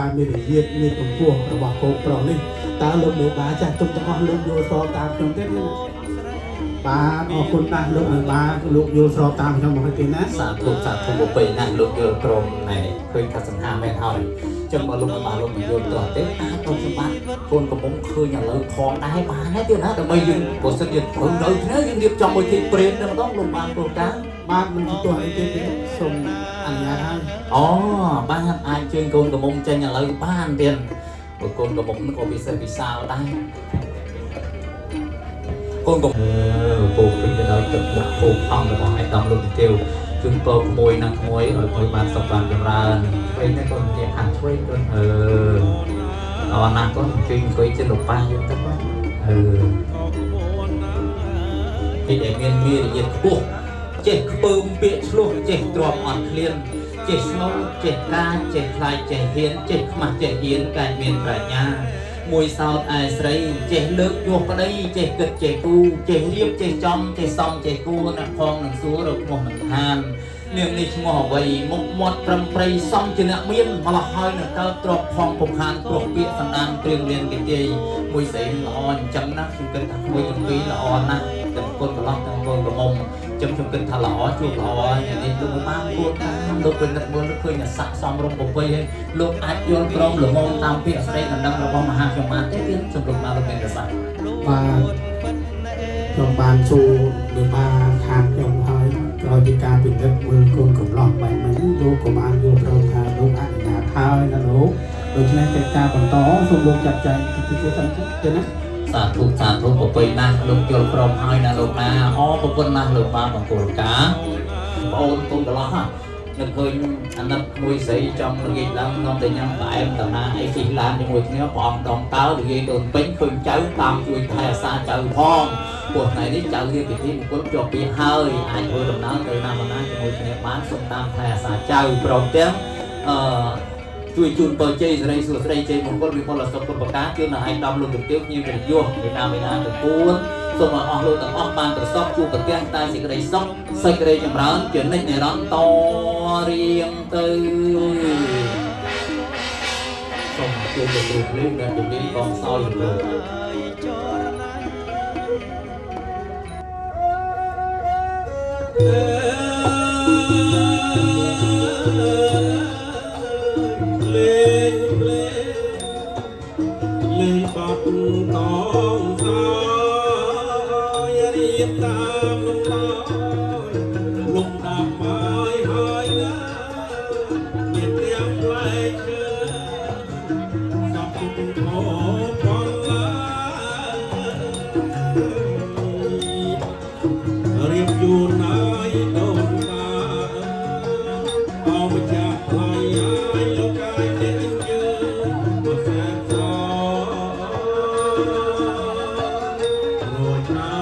ការមានរយាទមានកម្ពស់របស់កូនប្រុសនេះតើលោកមេបាចាស់ទុំទាំងអស់លោកយល់ស្របតាមខ្ញុំទេណាបាទអរគុណណាស់លោកមេបាលោកយល់ស្របតាមខ្ញុំមកទេណា សាធុសាធុប្រពៃណាស់លោកយល់ព្រមណែឃើញថាសង្ហាមែនហើយចឹងបើលោកបានលោកមិនយល់ទាស់ទេអាចកូនសម្បត្តិកូនកំពុងឃើញឥឡូវផងដែរបានដែរទៀតណាដើម្បីយើងបើសិនជាត្រូវនៅគ្នាយើងរៀបចំមួយទីព្រេនតែម្ដងលោកបានព្រោះតា បាទមិនទាស់អីទេទេសូមអនុញ្ញាតហើយ អូបានអាចជើញកូនកំមុំចេញឥឡូវបានទៀតព្រោះកូនកំមុំក៏ពិសេសពិសាលដែរកូនកំពូពេញទៅដោយទឹកមុខភោគផង់របស់ឯកឧត្តមលោកជំទាវជូនពរក្មួយណាក្មួយឲ្យក្មួយបានសុខបានចម្រើនឆ្វេងណាកូនទៀតខាងឆ្វេងកូនអឺអរណាស់កូនអង្គុយអង្គុយជិតលោកប៉ាយើងទៅកូនអឺពីដែលមានមារយាទខ្ពស់ចេះខ្ពើមពាក្យឆ្លោះចេះទ្រាំអត់ឃ្លានចេះស្ងល់ចេះការចេះខ្លាចចេះហ៊ានចេះខ្មាស់ចេះអៀនកាច់មានប្រាជ្ញា មួយសោតឯស្រីចេះលើកយោះប្តីចេះគិតចេះគូចេះរៀបចេះចំចេះសំចេះគួរអ្នកផងនឹងសួររកឈ្មោះមិនខាននាងនេះឈ្មោះអ្វីមុខមាត់ត្រឹមព្រៃសំជាអ្នកមានម្លោះហើយនឹងកើតទ្របផងពុំខានព្រោះពាក្យសណ្ដានគ្រឿងលៀនគេទាយមួយស្រីល្អអញ្ចឹងណាខ្ញុំគិតថាក្មួយទាំងពីរល្អណាស់ទាំងកូនកន្លោះទាំងកូនក្រមុំចឹងខ្ញុំគិតថាល្អជួបល្អហើយនេះលោកបានគួរតាមលោកពិនិត្យមើលឃើញអាស័កសំរុំប្រពៃហើយលោកអាចយល់ព្រមល្មមតាមពាក្យស្ដីដណ្ដឹងរបស់មហាខ្ញុំបានទេទៀតសម្រុកមកលោកមានប្រសាសន៍ បាទខ្ញុំបានសួរមេបាខាងខ្ញុំហើយក្រោយពីការពិនិត្យមើលកូនកំឡោះបែបនេះលោកក៏បានយល់ព្រមថាលោកអនុញ្ញាតហើយណាលោកដូច្នេះកិច្ចការបន្តសូមលោកចាត់ចែងទីទៀតតាមទៀតណា សាធុសាធុប្រពៃណាស់លោកយល់ព្រមហើយណាលោកណាអប្រពន្ធណាស់លោកបានបង្គោលការបងអូនកូនកន្លោះហ่ะនឹកឃើញអាណិតមួយស្រីចង់ល្ងាចឡើងនាំតែញ៉ាំផ្អែមតាណាអីជិះឡានជាមួយគ្នាព្រះអង្គដងតើនិយាយដូនពេញឃើញចៅតាមជួយថែអាសាចៅផងព្រោះថ្ងៃនេះចៅរៀបពិធីមង្គលជាប់ពីហើយអាចធ្វើដំណើរទៅណាមកណាជាមួយគ្នាបានសូមតាមថែអាសាចៅព្រមទាំងអឺ ជួយជូនពរជ័យសិរីសួស្តីជ័យមង្គលវិបុលសុខគ្រប់ប្រការជូនដល់ឯកឧត្តមលោកជំទាវភ្ញៀវកិត្តិយសមេតាមេដាទាំងពួងសូមឲ្យអស់លោកទាំងអស់បានប្រសពជួបប្រទះតែសេចក្តីសុខសេចក្តីចម្រើនជានិច្ចនិរន្តរ៍តរៀងទៅសូមជួយទទួលភ្លឺនិងជំនាញកងសោយជំនួស លេងលេងលេងបត់តងសោយរៀបតាមលំឡើយលំដាប់ហើយហើយណាមានទាំងផ្លែឈើសពគុណខផលឡារៀបយូរណាយដូនតាអោម្ចាស់ថ្លៃហើយលោកកាយទេអញ្ជើញមកសែនសរួចហើ